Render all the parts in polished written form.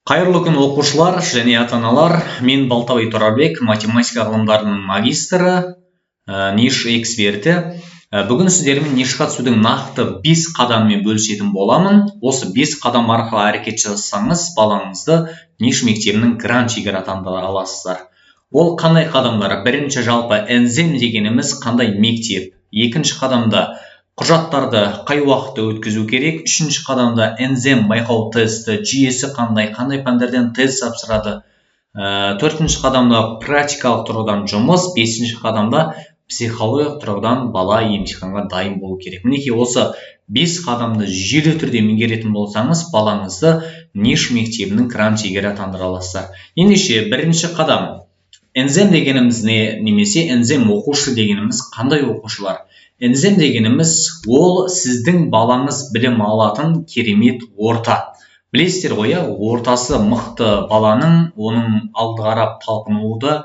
Қайырлы күн, оқушылар және ата-аналар! Мен Балтабай Тұрарбек, математика ғылымдарының магистрі, НИШ эксперті. Бүгін сіздермен НИШ-қа түсудің нақты 5 қадамымен бөлісетін боламын. Осы 5 қадам арқылы әрекет жасасаңыз, балаңызды НИШ мектебінің грант иегері атандыра аласыздар. Ол қандай қадамдар? Бірінші, жалпы НЗЭМ дегеніміз қандай мектеп? Екінші қадамда құжаттарды қай уақытта өткізу керек? Үшінші қадамда НЗЭМ байқау тесті жүйесі қандай, қандай пәндерден тест тапсырады? Төртінші қадамда практикалық тұрғыдан жұмыс, бесінші қадамда психологиялық тұрғыдан бала емтиханға дайын болу керек. Мінекей, осы 5 қадамды жүйелі түрде меңгеретін болсаңыз, балаңызды НИШ мектебінің грант иегері атандыра аласыздар. Ендеше, бірінші қадам: НЗЭМ дегеніміз не немесе НЗЭМ оқушы дегеніміз қандай оқушылар? НЗЭМ дегеніміз ол сіздің балаңыз білім алатын керемет орта. Білесіздер ғой, иә, ортасы мықты баланың, оның алды қарап талпынуы да,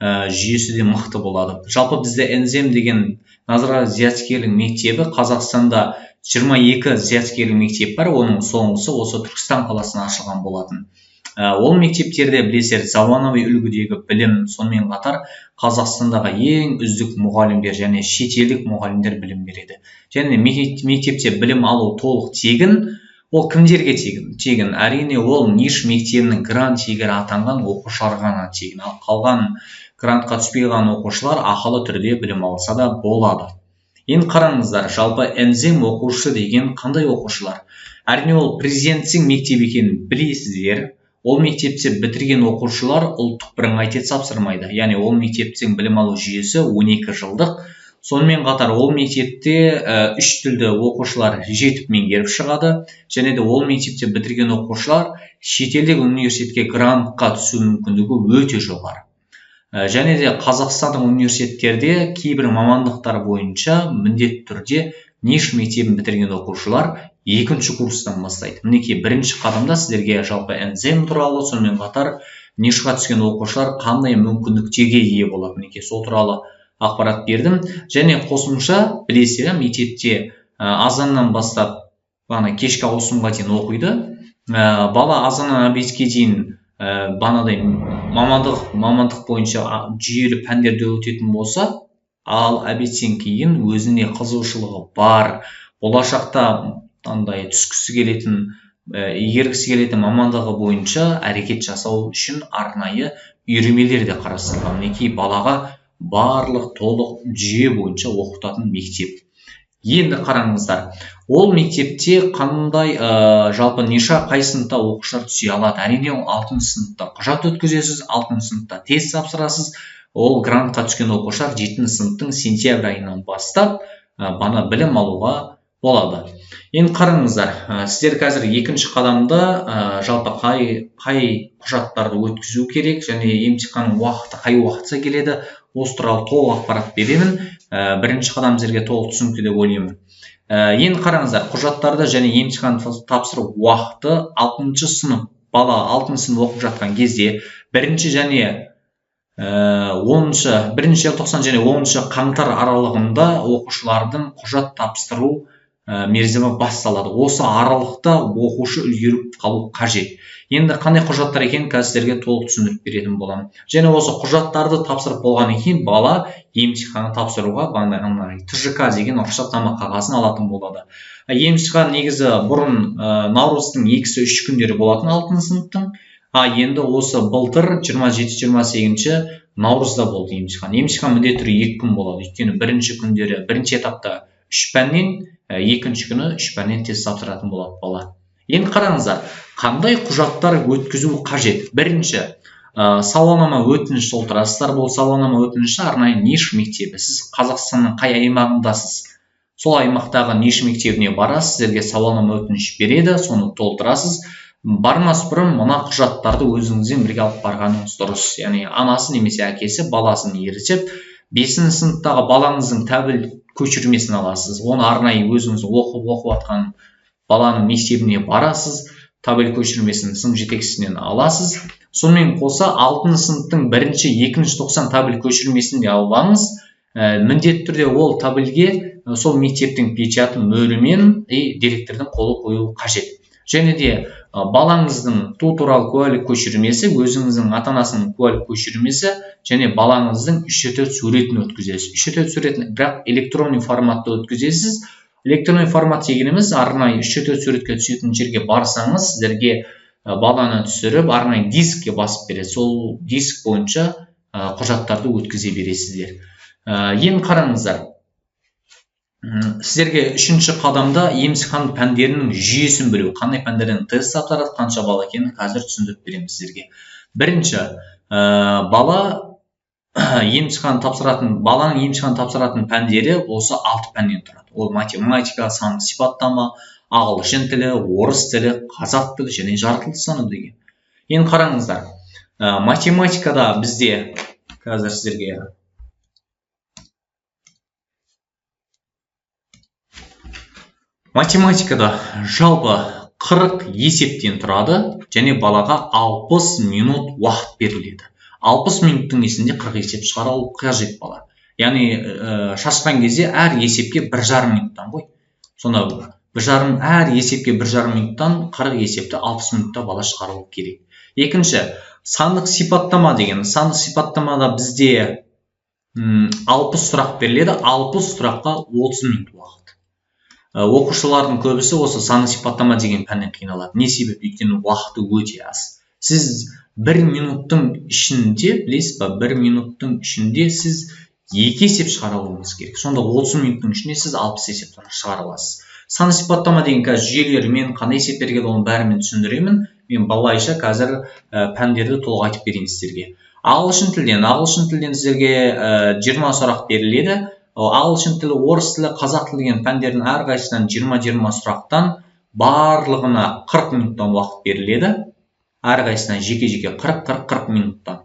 жүйесі де мықты болады. Жалпы бізде НЗЭМ деген Назарбаев зияткерлік мектебі, Қазақстанда 22 зияткерлік мектеп бар, оның соңғысы осы Түркістан қаласында ашылған болатын. Ол мектептерде, білесіздер, заманауи үлгідегі білім, сонымен қатар Қазақстандағы ең үздік мұғалімдер және шетелдік мұғалімдер білім береді. Және мектепте білім алу толық тегін. Ол кімдерге тегін? Тегін, әрине, ол НИШ мектебінің грант иегері атанған оқушыларға ғана тегін. Ал қалған грантқа түспей қалған оқушылар ақылы түрде білім алса да болады. Енді қараңыздар, жалпы НЗЭМ оқушы деген қандай оқушылар? Әрине, ол президенттің мектебі екенін білесіздер. Ол мектепте бітірген оқушылар ұлттық бірыңғай тест тапсырмайды, яғни ол мектептің білім алу жүйесі 12 жылдық. Сонымен қатар ол мектепте үш тілді оқушылар жетік меңгеріп шығады. Және де ол мектепте бітірген оқушылар шетелдік университетке грантқа түсу мүмкіндігі өте жоғары. Және де қазақстандық университеттерде кейбір мамандықтар бойынша міндетті түрде НИШ мектебін бітірген оқушылар екінші курстан бастайды. Мінекей, бірінші қадамда сіздерге жалпы НЗЭМ туралы, сонымен қатар НИШ-қа түскен оқушылар қандай мүмкіндіктерге ие болады, мінекей, сол туралы ақпарат бердім. Және қосымша, білесіздер, мектепте азаннан бастап бағана кешкі ауысымға дейін оқиды. Бала азаннан обедке дейін бағанағыдай мамандық бойынша жүйелі пәндерді өтетін болса, ал обедтен кейін өзіне қызығушылығы бар, болашақта андай түскісі келетін, игергісі келетін мамандығы бойынша әрекет жасау үшін арнайы үйірмелер де қарастырылған. Мінекей, балаға барлық толық жүйе бойынша оқытатын мектеп. Енді қараңыздар, ол мектепте қандай, жалпы НИШ-қа қай сыныпта оқушылар түсе алады? Әрине, ол алтыншы сыныпта құжат өткізесіз, алтыншы сыныпта тест тапсырасыз. Ол грантқа түскен оқушылар жетінші сыныптың сентябрь айынан бастап бана білім алуға болады. Енді қараңыздар, сіздер қазір екінші қадамда жалпы қай құжаттарды өткізу керек және емтиханның уақыты қай уақытта келеді, осы туралы толық ақпарат беремін. Бірінші қадам сіздерге толық түсінікті деп ойлаймын. Енді қараңыздар, құжаттарды және емтихан тапсыру уақыты: алтыншы сынып, бала алтыншы сынып оқып жатқан кезде бірінші және 10-шы, 1 желтоқсан және 10 қаңтар аралығында оқушылардың құжат тапсыру мерзімі басталады. Осы аралықта оқушы үлгеріп қалу қажет. Енді қандай құжаттар екенін қазір сіздерге толық түсіндіріп беретін боламын. Және осы құжаттарды тапсырып болғаннан кейін бала емтихан тапсыруға бағанағы ТЖК деген рұқсатнама қағазын алатын болады. Емтихан негізі бұрын наурыздың 2-сі, 3 күндері болатын алтыншы сыныптың, а енді осы былтыр 27, 28 наурызда болды емтихан. Емтихан міндетті түрде 2 күн болады, өйткені бірінші күндері бірінші этапта үш пәннен, екінші күні үш пәннен тест тапсыратын болады бала. Енді қараңыздар, қандай құжаттар өткізу қажет? Бірінші, сауалнама, өтініш толтырасыздар. Бұл сауалнама өтініші арнайы НИШ мектебі, сіз Қазақстанның қай аймағындасыз, сол аймақтағы НИШ мектебіне барасыз, сіздерге сауалнама өтініш береді, соны толтырасыз. Бармас бұрын мына құжаттарды өзіңізбен бірге алып барғаныңыз дұрыс, яғни анасы немесе әкесі баласын ертіп, бесінші сыныптағы балаңыздың табель көшірмесін аласыз. Оны арнайы өзіңіз оқып жатқан баланың мектебіне барасыз, табель көшірмесін сынып жетекшісінен аласыз. Сонымен қоса алтыншы сыныптың бірінші, екінші тоқсан табель көшірмесін де алып алыңыз. Міндетті түрде ол табельге сол мектептің печаты, мөрімен и директордың қолы қою қажет. Және де Балаңыздың туу туралы куәлік көшірмесі, өзіңіздің ата-анасының куәлік көшірмесі және балаңыздың 3-4 суретін өткізесіз. 3-4 суретін, бірақ электронный форматта өткізесіз. Электронный формат дегеніміз арнайы 3-4 суретке түсетін жерге барсаңыз, сіздерге баланы түсіріп, арнайы дискке басып береді. Сол диск бойынша құжаттарды өткізе бересіздер. Енді қараңыздар. Сіздерге үшінші қадамда емтихан пәндерінің жүйесін білу, қандай пәндерден тест тапсырады, қанша балл екенін қазір түсіндіріп беремін сіздерге. Бірінші, бала емтихан тапсыратын, баланың емтихан тапсыратын пәндері осы 6 пәннен тұрады. Ол математика, сандық сипаттама, ағылшын тілі, орыс тілі, қазақ тілі және жаратылыстану деген. Енді қараңыздар, математикада бізде қазір сіздерге математикада жалпы 40 есептен тұрады және балаға 60 минут уақыт беріледі. 60 минуттың есінде 40 есеп шығара алу қажет бала. Яғни шашқан кезде әр есепке 1,5 минуттан ғой. Сонда әр есепке 1,5 минуттан 40 есепті 60 минутта бала шығару керек. Екінші, сандық сипаттама деген. Сандық сипаттамада бізде 60 сұрақ беріледі. 60 сұраққа 30 минут уақыт. Оқушылардың көбісі осы сандық сипаттама деген пәннен қиналады. Не себеп? Өйткені уақыты өте аз. Сіз 1 минуттың ішінде, білесіз ба, 1 минуттың ішінде сіз 2 есеп шығара алуыңыз керек. Сонда 30 минуттың ішінде сіз 60 есеп шығара аласыз. Сандық сипаттама деген қазір жүйелерімен қандай есептер келеді, оның бәрін мен түсіндіремін. Мен балайша қазір пәндерді толық айтып берейін сіздерге. Ағылшын тілден сіздерге 20 сұрақ беріледі. Ағылшын тілі, орыс тілі, қазақ тілі деген пәндердің әрқайсысынан 20-20 сұрақтан барлығына 40 минуттан уақыт беріледі. Әрқайсысына жеке-жеке 40-40-40 минуттан.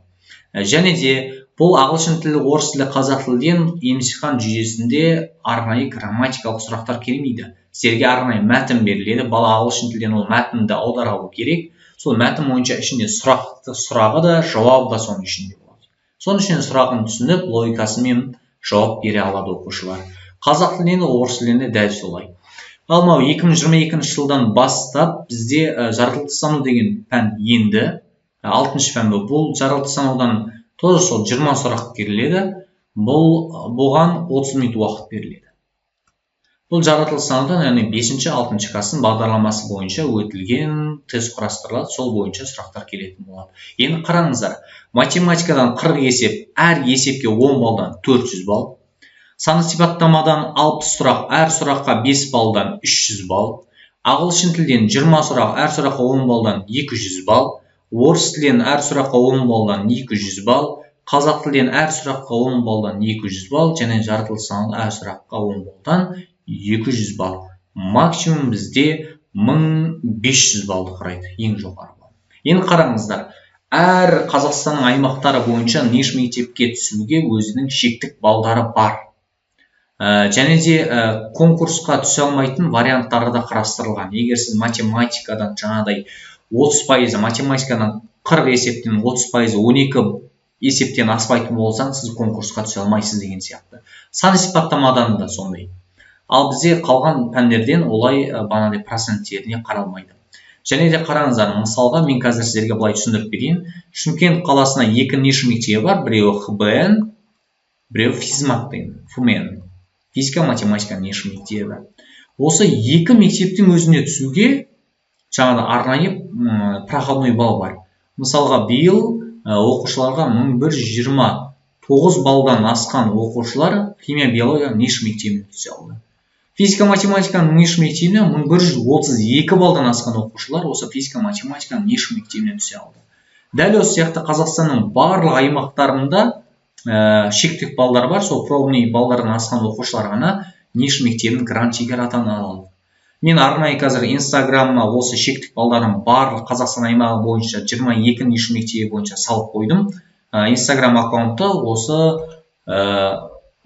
Және де бұл ағылшын тілі, орыс тілі, қазақ тілден емтихан жүйесінде арнайы грамматикалық сұрақтар келмейді. Сіздерге арнайы мәтін беріледі. Бала ағылшын тілден ол мәтінді аудара алу керек. Сол мәтін бойынша ішінде сұрағы да, жауабы да соның ішінде болады. Соның ішінен сұрағын түсініп, логикасымен жауап бере алады оқушылар. Қазақ тілінен, орыс тілінен дәл солай. Ал мынау 2022 жылдан бастап бізде жаратылыстану деген пән енді, 6-шы пән бұл. Бұл жаратылыстанудан тоже сол 20 сұрақ беріледі. Бұған 30 минут уақыт беріледі. Бұл жаратылыстанудан, яғни 5-ші, 6-шы класстың бағдарламасы бойынша өтілген тест құрастырылады, сол бойынша сұрақтар келетін болады. Енді қараңыздар, математикадан 40 есеп, әр есепке 10 балдан 400 балл. Сандық сипаттамадан 60 сұрақ, әр сұраққа 5 балдан 300 балл. Ағылшын тілден 20 сұрақ, әр сұраққа 10 балдан 200 балл. Орыс тілден әр сұраққа 10 балдан 200 балл. Қазақ тілден әр сұраққа 10 балдан 200 балл және жаратылыстанудан әр сұраққа 10 балдан 200 балл. Максимум бізде 1500 баллды құрайды, ең жоғары балл. Енді қараңыздар, әр Қазақстанның аймақтары бойынша НИШ мектепке түсуге өзінің шектік балдары бар. Және де конкурсқа түсе алмайтын варианттары да қарастырылған. Егер сіз математикадан жаңағыдай 30%, математикадан 40 есептен 30%, 12 есептен аспайтын болсаң, сіз конкурсқа түсе алмайсыз деген сияқты. Сан сипаттамадан да сондай. Ал бізде қалған пәндерден олай бағанағыдай проценттеріне қаралмайды. Және де қараңыздар, мысалға мен қазір сіздерге былай түсіндіріп берейін. Шымкент қаласына 2 НИШ мектебі бар, біреуі ХБН, біреуі физмат деген, ФМН. Физика, математика НИШ мектебі. Осы 2 мектептің өзіне түсуге жаңағыдай арнайы проходной балл бар. Мысалға биыл оқушыларға 1129 баллдан асқан оқушылар химия, биология НИШ мектебіне түсе алды. Физика, математиканың НИШ мектебіне 1132 баллдан асқан оқушылар осы физика, математиканың НИШ мектебіне түсе алды. Дәл осы сияқты Қазақстанның барлық аймақтарында шектік балдар бар, сол пробный балдардан асқан оқушылар ғана НИШ мектебінің грант иегері атана алады. Мен арнайы қазір Инстаграмма осы шектік балдардың барлық Қазақстан аймағы бойынша 22 НИШ мектебі бойынша салып қойдым. Инстаграм аккаунтты осы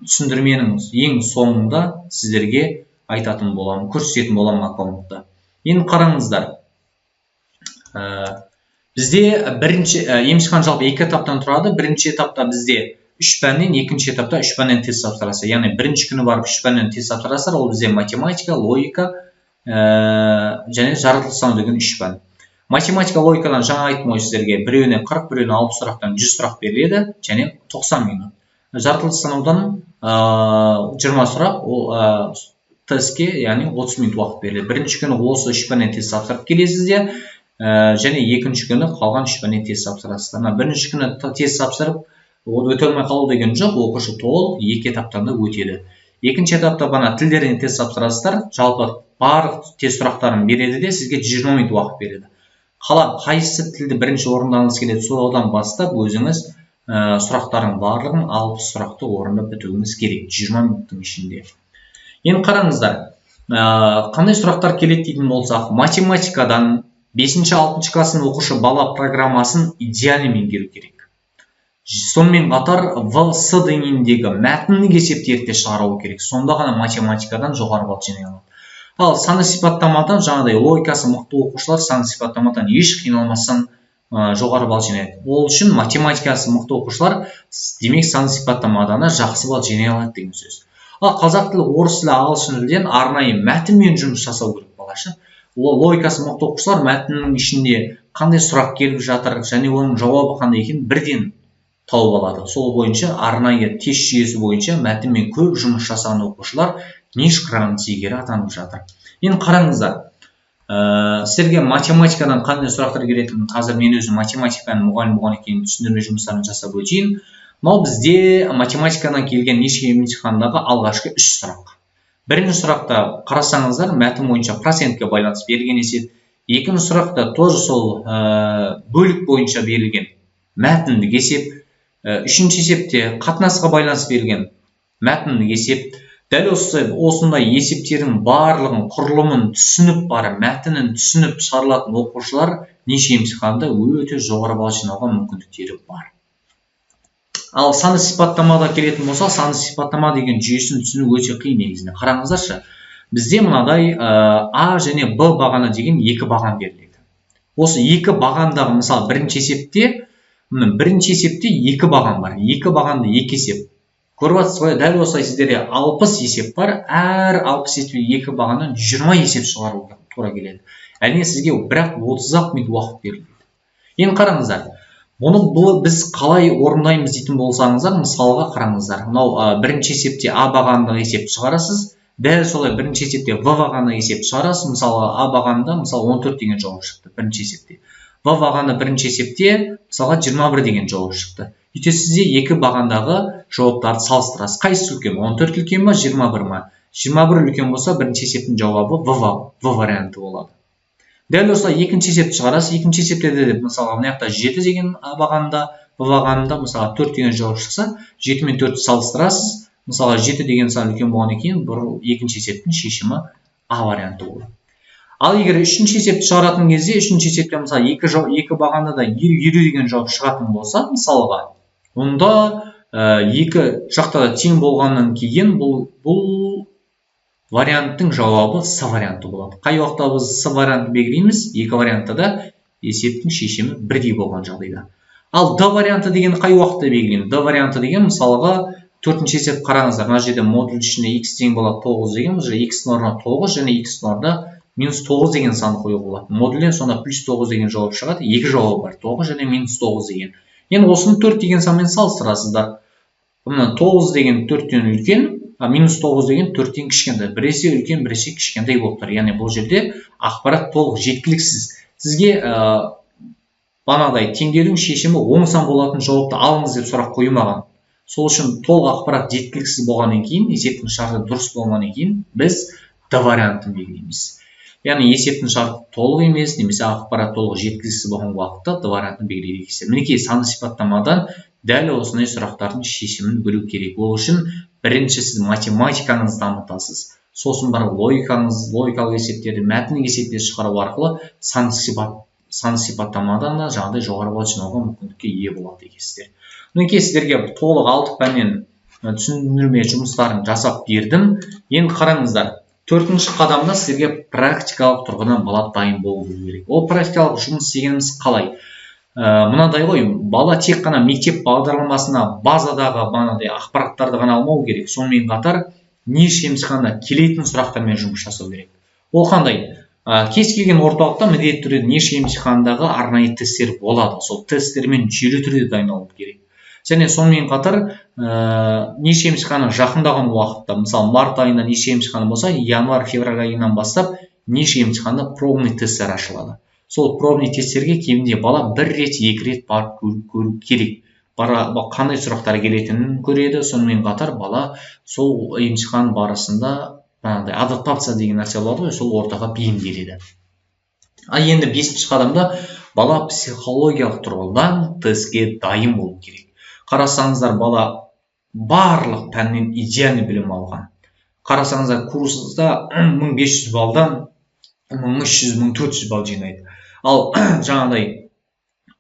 түсіндірменің ең соңында сіздерге айтатын боламын, көрсететін боламын аккаунтты. Енді қараңыздар, бізде бірінші емтихан жалпы 2 этаптан тұрады. Бірінші этапта бізде 3 пәннен, екінші этапта 3 пәннен тест тапсырасыз. Яғни бірінші күні барып 3 пәннен тест тапсырасыздар. Ол бізде математика, логика және жаратылыстану деген 3 пән. Математика логикадан жаңа айттым ғой сіздерге, біреуіне 40, біреуіне 60 сұрақтан 100 сұрақ беріледі және 90 минут. Жаратылыс танудан 20 сұрақ, ол тестке, яғни 30 минут уақыт беріледі. Бірінші күні осы үш пәннен тест тапсырып келесіз де, және екінші күні қалған үш пәннен тест тапсырасыздар. Мына бірінші күні тест тапсырып өте алмай қалу деген жоқ, оқушы толық екі этаптан да өтеді. Екінші этапта бана тілдерінен тест тапсырасыздар, жалпы барлық тест сұрақтарын береді де, сізге 20 минут уақыт береді. Қайсы тілді бірінші орындағыңыз келеді, содан бастап өзіңіз сұрақтардың барлығын 60 сұрақты орындап бітуіңіз керек 20 минуттың ішінде. Енді қараңыздар, қандай сұрақтар келеді дейтін болсақ, математикадан 5-6 класстың оқушы бала программасын идеально меңгеру керек. Сонымен қатар В, С деңгейіндегі мәтіндік есептерді де шығару керек. Сонда ғана математикадан жоғары балл жинай алады. Ал саны сипаттамадан жаңағыдай логикасы мықты оқушылар саны сипаттамадан еш қиналмастан жоғары балл жинайды. Ол үшін математикасы мықты оқушылар демек саны сипаттамадан да жақсы балл жинай алады деген сөз. Ал қазақ тілі, орыс тілі, ағылшын тілден арнайы мәтінмен жұмыс жасау керек балашы. Логикасы мықты оқушылар мәтіннің ішінде қандай сұрақ келіп жатыр және оның жауабы қандай екенін бірден тауып алады. Сол бойынша арнайы тест жүйесі бойынша мәтінмен көп жұмыс жасаған оқушылар НИШ грант иегері атанып жатыр. Енді қараңыздар, сіздерге математикадан қандай сұрақтар келетінін қазір мен өзім математика пәнінің мұғалімі болғаннан кейін түсіндірме жұмыстарын жасап өтейін. Мынау бізде математикадан келген НИШ емтиханындағы алғашқы 3 сұрақ. Бірінші сұрақта қарасаңыздар, мәтін бойынша процентке байланысты берілген есеп. Екінші сұрақта тоже сол бөлік бойынша берілген мәтіндік есеп. Үшінші есепте қатынасқа байланысты берілген мәтіндік есеп. Дәл осындай есептердің барлығын құрылымын түсініп барып, мәтінін түсініп шығарылатын оқушылар НИШ емтиханында өте жоғары балл жинауға мүмкіндіктері бар. Ал саны сипаттамада келетін болса, саны сипаттама деген жүйесін түсіну өте қиын негізінде. Қараңыздаршы, бізде мынадай А және Б бағаны деген екі баған беріледі. Осы екі бағандағы, мысалы, бірінші есепте, бірінші есепте екі баған бар. Екі бағанды екі есеп. Көріп жатсыз ғой, дәл осылай сіздерде 60 есеп бар. Әр 60 есепте екі бағаннан 20 есеп шығаруға тура келеді. Әрине сізге бірақ 30 минут уақыт беріледі. Енді қараңыздар, бұны біз қалай орындаймыз дейтін болсаңыздар, мысалға қараңыздар. Мынау бірінші есепте А бағандағы есепті шығарасыз. Дәл солай бірінші есепте В бағандағы есепті шығарасыз. Мысалға А бағанында мысалы 14 деген жауап шықты бірінші есепте. В бағаны бірінші есепте мысалға 21 деген жауап шықты. Сөйтесіз де екі бағандағы жауаптарды салыстырасыз. Қайсысы үлкен? 14 үлкен ба, 21 ма? 21 үлкен болса, бірінші есептің жауабы В варианты болады. Дәл осылай екінші есепті шығарасыз. Екінші есепте де мысалға мына жақта 7 деген бағанда, В бағанында мысалға 4 деген жауап шықса, 7 мен 4-ті салыстырасыз. Мысалға 7 деген сан үлкен болғаннан кейін бір екінші есептің шешімі А варианты болады. Ал егер үшінші есепті шығаратын кезде, үшінші есепте мысалы екі бағанда да 50 деген жауап шығатын болса, мысалға, онда екі жақта да тең болғаннан кейін бұл варианттың жауабы С варианты болады. Қай уақытта біз С вариантын белгілейміз? Екі вариантта да есептің шешімі бірдей болған жағдайда. Ал Д варианты деген қай уақытта белгілейміз? Д варианты деген мысалға төртінші есеп қараңыздар, мына жерде модуль ішінде x тең болады 9 деген, бұл жерде x-ның орнына 9 және x-ның орнына минус 9 деген санды қоюға болады. Модульден сонда плюс 9 деген жауап шығады. Екі жауабы бар, 9 және минус 9 деген. Енді осыны 4 деген санмен салыстырасыздар. Мына 9 деген 4-тен үлкен, а минус 9 деген 4-тен кішкентай. Біресе үлкен, біресе кішкентай болып тұр. Яғни бұл жерде ақпарат толық жеткіліксіз. Сізге бағанағыдай теңдеудің шешімі оң сан болатын жауапты алыңыз деп сұрақ қоймаған. Сол үшін толық ақпарат жеткіліксіз болғаннан кейін, есептің шарты дұрыс болғаннан кейін біз Д вариантын белгілейміз. Яғни есептің шарты толық емес, немесе ақпарат толық жеткіліксіз болған уақытта Д вариантын белгілейді екенсіздер. Мінекей санды сипаттамадан дәл осындай сұрақтардың шешімін білу керек. Ол үшін бірінші сіз математикаңызды дамытасыз. Сосын барып логикалық есептерді, мәтіндік есептерді шығару арқылы сан сипаттамадан да жаңағыдай жоғары балл жинауға мүмкіндікке ие болады екенсіздер. Мінекей сіздерге толық 6 пәннен түсіндірме жұмыстарын жасап бердім. Енді қараңыздар, төртінші қадамда сіздерге практикалық тұрғыдан бала дайын болу керек. Ол практикалық жұмыс дегеніміз қалай? Мынадай ғой, бала тек қана мектеп бағдарламасына базадағы бағанағыдай ақпараттарды ғана алмау керек. Сонымен қатар НИШ емтиханына келетін сұрақтармен жұмыс жасау керек. Ол қандай? Кез келген орталықта міндетті түрде НИШ емтиханындағы арнайы тесттер болады. Сол тесттермен жүйелі түрде дайындалу керек. Және сонымен қатар НИШ емтиханы жақындаған уақытта, мысалы, март айында НИШ емтиханы болса, январь, февраль айынан бастап НИШ емтиханында пробный тесттер ашылады. Сол пробный тесттерге кемінде бала бір рет, екі рет барып көру керек. Бара, қандай сұрақтар келетінін көреді. Сонымен қатар бала сол емтихан барысында жаңағыдай адаптация деген нәрсе болады ғой, сол ортаға бейімделеді. Ал енді бесінші қадамда бала психологиялық тұрғыдан тестке дайын болу керек. Қарасаңыздар, бала барлық пәннен идеальный білім алған. Қарасаңыздар, курста 1500 балдан 1300, 1400 балл жинайды. Ал жаңағыдай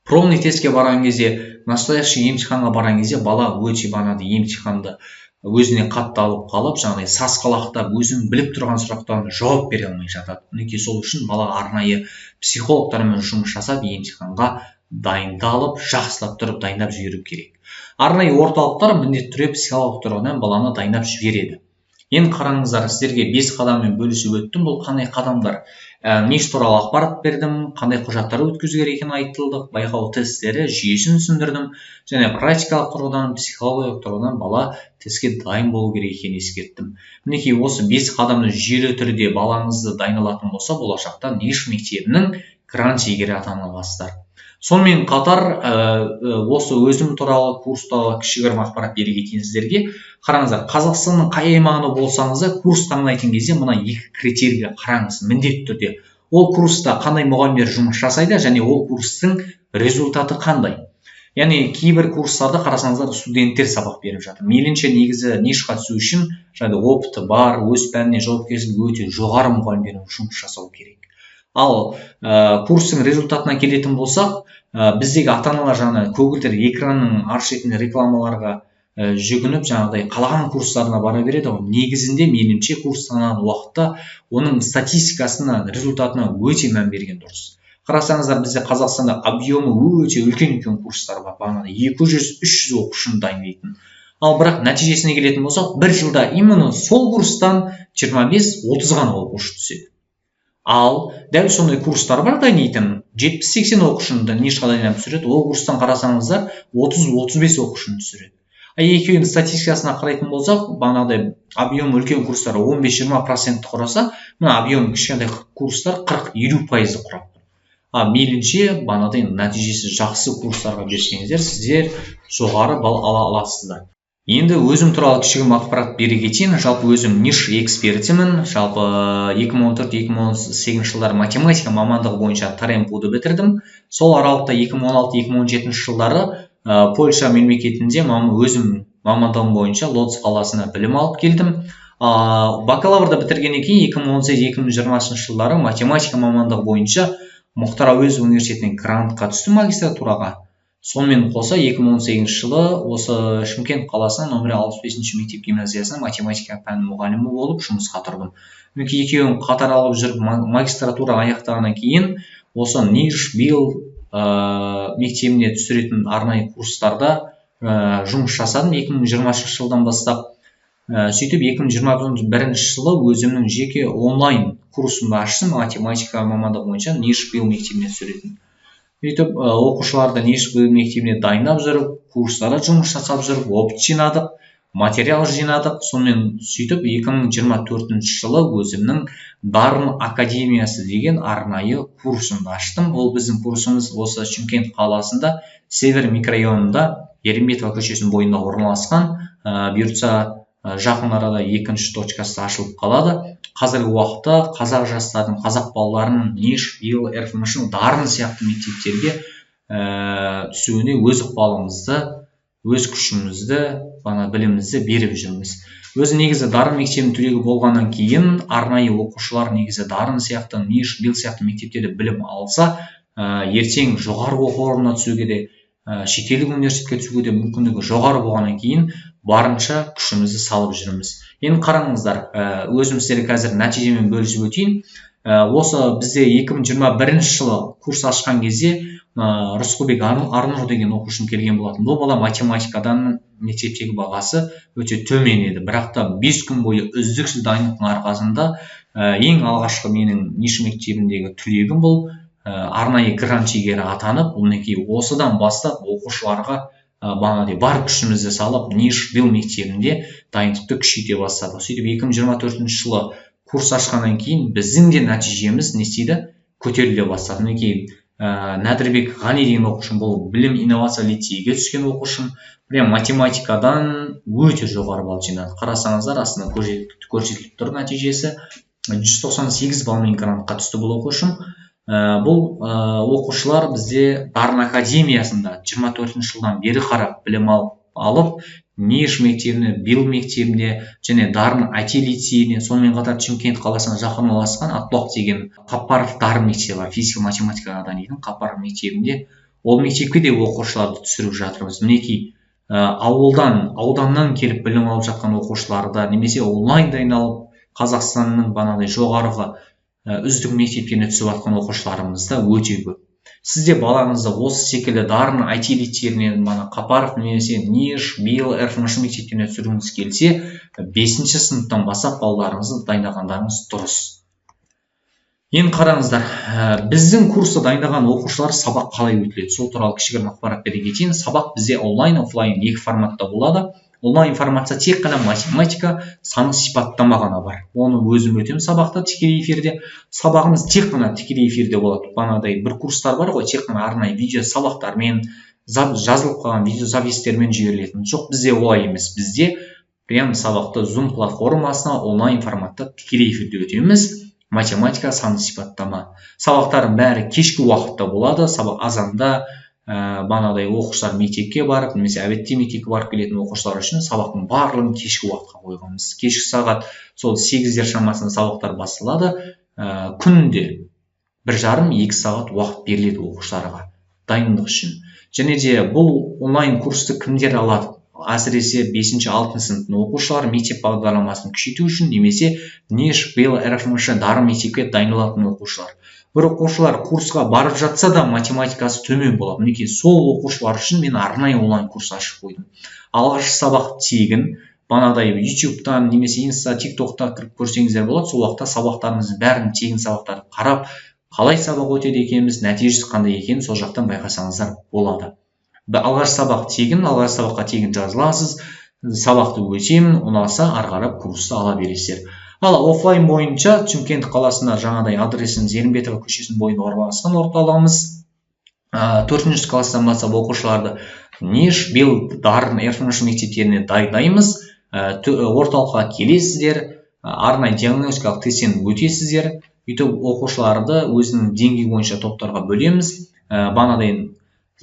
пробный тестке барған кезде, настоящий емтиханға барған кезде бала өте бағанағыдай емтиханды өзіне қатты алып қалып, жаңағыдай сасқалақтап, өзінің біліп тұрған сұрақтарына жауап бере алмай жатады. Мінекей, сол үшін бала арнайы психологтармен жұмыс жасап, емтиханға дайындалып, жақсылап тұрып дайындап жіберу керек. Арнайы орталықтар міндетті түрде психолог тұрғыдан баланы дайындап жібереді. Енді қараңыздар, сіздерге бес қадаммен бөлісіп өттім. Бұл қандай қадамдар? НИШ туралы ақпарат бердім, қандай құжаттар өткізу керек екені айтылды, байқау тесттері жүйесін түсіндірдім және практикалық тұрғыдан, психологиялық тұрғыдан бала тестке дайын болу керек екенін ескерттім. Мінекей, осы бес қадамды жүйелі түрде балаңызды дайындалатын болса, болашақта НИШ мектебінің грант иегері атана аласыздар. Сонымен қатар осы өзім туралы, курс туралы кішігірім ақпарат бере кетейін сіздерге. Қараңыздар, Қазақстанның қай аймағында болсаңыз да, курс таңдайтын кезде мына екі критерийге қараңыз міндетті түрде: ол курста қандай мұғалімдер жұмыс жасайды және ол курстың результаты қандай. Яғни кейбір курстарда, қарасаңыздар, студенттер сабақ беріп жатыр. Мейлінше негізі НИШ-қа түсу үшін жаңағыдай опыты бар, өз пәніне жауапкершілігі өте жоғары мұғалімдермен жұмыс жасау керек. Ал курстың результатына келетін болсақ, біздегі ата аналар жаңағы көгілдір экранның ар шетінде рекламаларға жүгініп, жаңағыдай қалаған курстарына бара береді ғой. Негізінде, меніңше, курс таңдаған уақытта оның статистикасына, результатына өте мән берген дұрыс. Қарасаңыздар, бізде Қазақстанда объемы өте үлкен үлкен курстар бар, бағанағыдай 200, 300 оқушыны дайындайтын. Ал бірақ нәтижесіне келетін болсақ, бір жылда именно сол курстан 25-30 ғана оқушы түседі. Ал дәл сондай курстар бар, дайындайтын 70-80 оқушыны да НИШ-қа дайындап түсіреді. Ол курстан, қарасаңыздар, 30-35 оқушыны түсіреді. Ал екеуінің статистикасына қарайтын болсақ, бағанағыдай объемы үлкен курстар 15-20%-ті құраса, мына объемы кішкентай курстар 40-50%-ды құрап тұр. А мейлінше бағанағыдай нәтижесі жақсы курстарға берсеңіздер, сіздер жоғары балл ала аласыздар. Енді өзім туралы кішігірім ақпарат бере кетейін. Жалпы өзім НИШ экспертімін. Жалпы 2014-2018 жылдары математика мамандығы бойынша ТарМПУ-ды бітірдім. Сол аралықта 2016-2017 жылдары Польша мемлекетінде өзім мамандығым бойынша Лодзь қаласына білім алып келдім. Бакалаврды бітіргеннен кейін 2018-2020 жылдары математика мамандығы бойынша Мұхтар Әуезов университетінен грантқа түстім магистратураға. Сонымен қоса 2018 жылы осы Шымкент қаласының нөмірі 65 мектеп гимназиясының математика пәні мұғалімі болып жұмысқа тұрдым. Мінекей, екеуін қатар алып жүріп, магистратура аяқтағаннан кейін осы НИШ биыл мектебіне түсіретін арнайы курстарда жұмыс жасадым 2020 жылдан бастап. Сөйтіп 2021 жылы өзімнің жеке онлайн курсымды аштым, математика мамандығы бойынша НИШ биыл мектебіне түсіретін. Сөйтіп оқушыларды НИШ биыл мектебіне дайындап жүріп, курстарда жұмыс жасап жүріп, опыт жинадық, материал жинадық. Сонымен сөйтіп 2024 жылы өзімнің Дарын академиясы деген арнайы курсымды аштым. Ол біздің курсымыз осы Шымкент қаласында, Север микрорайонында, Ерімбетова көшесінің бойында орналасқан. Бұйыртса, жақын арада екінші точкасы ашылып қалады. Қазіргі уақытта қазақ жастарының, қазақ балаларының НИШ, биыл, РФМШ, Дарын сияқты мектептерге түсуіне өз ықпалымызды, өз күшімізді, ана білімімізді беріп жүрміз. Өзі негізі Дарын мектебінің түлегі болғаннан кейін, арнайы оқушылар негізі Дарын сияқты, НИШ, биыл сияқты мектептерде білім алса, ертең жоғары оқу орнына түсуге де, шетелдік университетке түсуге де мүмкіндігі жоғары болғаннан кейін барынша күшімізді салып жүрміз. Енді қараңыздар, өзім сіздерге қазір нәтижемен бөлісіп өтейін. Осы бізде 2021 жылы курс ашқан кезде Рысқұлбек Арнұр деген оқушым келген болатын. Бұл бала математикадан мектептегі бағасы өте төмен еді. Бірақ та 5 күн бойы үздіксіз дайындықтың арқасында ең алғашқы менің НИШ мектебіндегі түлегім бұл арнайы грант иегері атанып, мінекей осыдан бастап оқушыларға бағанағыдай бар күшімізді салып НИШ БИЛ мектебінде дайындықты күшейте бастадық. Сөйтіп 2024 жылы курс ашқаннан кейін біздің де нәтижеміз не істейді, көтеріле бастады. Мінекей Нәдірбек Ғани деген оқушым, бұл білім инновация лицейге түскен оқушым, прям математикадан өте жоғары балл жинады. Қарасаңыздар, астында көрсетіліп тұр нәтижесі. 198 баллмен грантқа түсті бұл оқушым. Бұл оқушылар бізде Дарын академиясында 24 жылдан бері қарап білім алып, НИШ мектебіне, БИЛ мектебіне және Дарын IT лицейіне, сонымен қатар Шымкент қаласына жақын орналасқан Атбұлақ деген Қаппаров Дарын мектебі бар, физика математикаға дайындайтын Қаппаров мектебінде, ол мектепке де оқушыларды түсіріп жатырмыз. Мінекей ауылдан, ауданнан келіп білім алып жатқан оқушыларды немесе онлайн дайындалып Қазақстанның бағанағыдай жоғарғы үздік мектептеріне түсіп жатқан оқушыларымыз да өте көп. Сіз де балаңызды осы секілді Дарын IT лицейіне, мана Қапаров немесе НИШ, БИЛ, РФМШ мектептеріне түсіргіңіз келсе, 5 сыныптан бастап балаларыңызды дайындағандарыңыз дұрыс. Енді қараңыздар, біздің курста дайындаған оқушылар сабақ қалай өтіледі, сол туралы кішігірім ақпарат бере кетейін. Сабақ бізде онлайн, офлайн екі форматта болады. Онлайн форматта тек қана математика, саны сипаттама ғана бар. Оны өзім өтемін сабақта тікелей эфирде. Сабағымыз тек қана тікелей эфирде болады. Бағанағыдай бір курстар бар ғой, тек қана арнайы видео сабақтармен, жазылып қалған видео записьтермен жіберілетін. Жоқ, бізде олай емес. Бізде прям сабақты Zoom платформасына онлайн форматта тікелей эфирде өтеміз. Математика, саны сипаттама. Сабақтардың бәрі кешкі уақытта болады. Сабақ азанда бағанағыдай оқушылар мектепке барып немесе обедте мектепке барып келетін оқушылар үшін сабақтың барлығын кешкі уақытқа қойғанбыз. Кешкі сағат сол 8-дер шамасында сабақтар басталады. Күнде 1,5-2 сағат уақыт беріледі оқушыларға дайындық үшін. Және де бұл онлайн курсты кімдер алады? Әсіресе 5-6 сыныптың оқушылары мектеп бағдарламасын күшейту үшін немесе НИШ, БИЛ, РФМШ, Дарын мектепке дайындалатын оқушылар. Бір оқушылар курсқа барып жатса да математикасы төмен болады. Мінекей сол оқушылар үшін мен арнайы онлайн курс ашып қойдым. Алғашқы сабақ тегін, бағанағыдай YouTube-тан немесе Инста, TikTok-та кіріп көрсеңіздер болады. Сол уақытта сабақтарымыздың бәрін тегін сабақтарды қарап, қалай сабақ өтеді екенбіз, нәтижесі қандай екенін сол жақтан байқасаңыздар болады. Алғашқы сабақ тегін, алғашқы сабаққа тегін жазыласыз, сабақты өтемін, ұнаса ары қарап курсты ала бересіздер. Ал офлайн бойынша Шымкент қаласында жаңағыдай адресіміз Ерімбетова көшесінің бойында орналасқан орталығымыз. 4 класстан бастап оқушыларды НИШ, БИЛ, Дарын, РФМШ мектептеріне дайындаймыз. Орталыққа келесіздер, арнайы диагностикалық тесттен өтесіздер. Өйтіп оқушыларды өзінің деңгейі бойынша топтарға бөлеміз. Бағанағыдай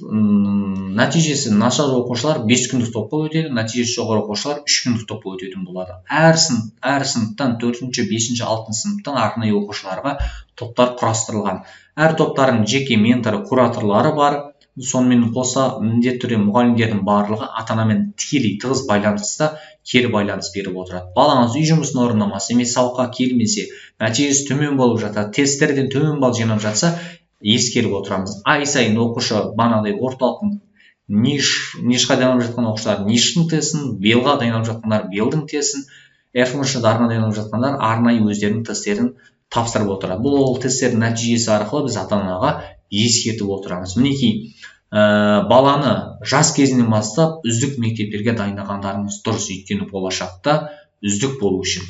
нәтижесі нашар оқушылар 5 күндік топқа өтеді, нәтижесі жоғары оқушылар 3 күндік топқа өтетін болады. Әр сыныптан 4-ші, 5-ші, 6-шы сыныптан арнайы оқушыларға топтар құрастырылған. Әр топтардың жеке менторы, кураторлары бар. Сонымен қоса міндетті түрде мұғалімдердің барлығы ата-анамен тікелей тығыз байланыста кері байланыс беріп отырады. Балаңыз үй жұмысын орындамаса немесе сабаққа келмесе, нәтижесі төмен болып жатса, тесттерден төмен балл жинап жатса, ескеріп отырамыз. Ай сайын оқушы бағанағыдай орталықтың НИШ-қа дайындалып жатқан оқушылар НИШ-тің тестін, БИЛ-ға дайындалып жатқандар БИЛ-дің тестін, РФМШ Дарынға дайындалып жатқандар арнайы өздерінің тесттерін тапсырып отырады. Бұл ол тесттердің нәтижесі арқылы біз ата-анаға ескертіп отырамыз. Мінекей, баланы жас кезінен бастап үздік мектептерге дайындағандарыңыз дұрыс, өйткені болашақта үздік болу үшін.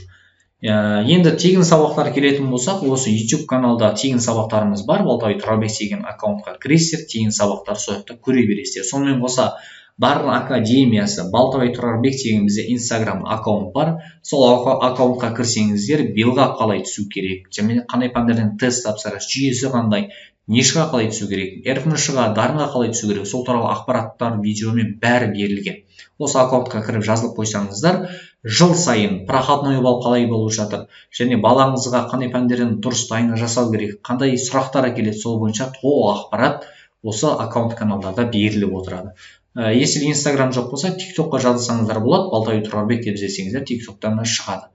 Енді тегін сабақтар келетін болсақ, осы YouTube каналда тегін сабақтарымыз бар. Балтабай Тұрарбек деген аккаунтқа кіресіздер, тегін сабақтар сол жақта көре бересіздер. Сонымен қоса Дарын академиясы, Балтабай Тұрарбек деген бізде Instagram аккаунт бар. Сол аккаунтқа кірсеңіздер, БИЛ-ға қалай түсу керек, және қандай пәндерден тест тапсырасыз, жүйесі қандай, НИШ-ға қалай түсу керек, РФМШ-ға, Дарынға қалай түсу керек, сол туралы ақпараттар видеомен бәрі берілген. Осы аккаунтқа кіріп жазылып қойсаңыздар, жыл сайын проходной балл қалай болып жатыр, және балаңызға қандай пәндерден дұрыс дайындық жасау керек, қандай сұрақтар келеді, сол бойынша толық ақпарат осы аккаунт каналдарда беріліп отырады. Если Instagram жоқ болса, TikTokқа жазылсаңыздар болады, Балтабай Тұрарбек деп іздесеңіздер, TikToктан да шығады.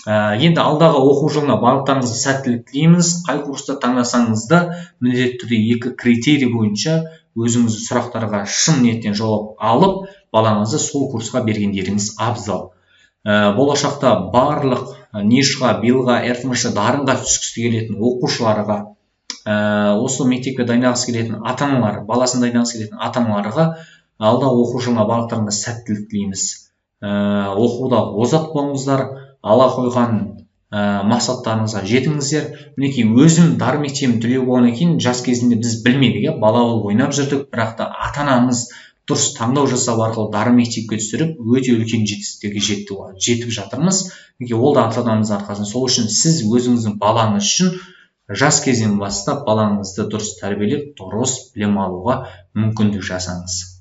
Енді алдағы оқу жылына барлықтарыңызға сәттілік тілейміз. Қай курсты таңдасаңыз да, міндетті түрде екі критерий бойынша өзіңіз сұрақтарға шын ниеттен жауап алып, балаңызды сол курсқа бергендеріңіз абзал. Болашақта барлық НИШ-ға, БИЛ-ға, РТМШ, Дарынға түскісі келетін оқушыларға, осы мектепке дайындағысы келетін ата аналар, баласын дайындағысы келетін ата аналарға алдағы оқу жылына барлықтарыңызға сәттілік тілейміз. Оқуда озат болыңыздар, алға қойған мақсаттарыңызға жетіңіздер. Мінекей, өзім Дарын мектебінің түлегі болғаннан кейін, жас кезінде біз білмедік, иә, бала болып ойнап жүрдік, бірақ та ата анамыз дұрыс таңдау жасау арқылы Дарын мектепке түсіріп, өте үлкен жетістіктерге жетіп жатырмыз. Мінекей, ол да ата анамыздың арқасында. Сол үшін сіз өзіңіздің балаңыз үшін жас кезден бастап балаңызды дұрыс тәрбиелеп, дұрыс білім алуға мүмкіндік жасаңыз.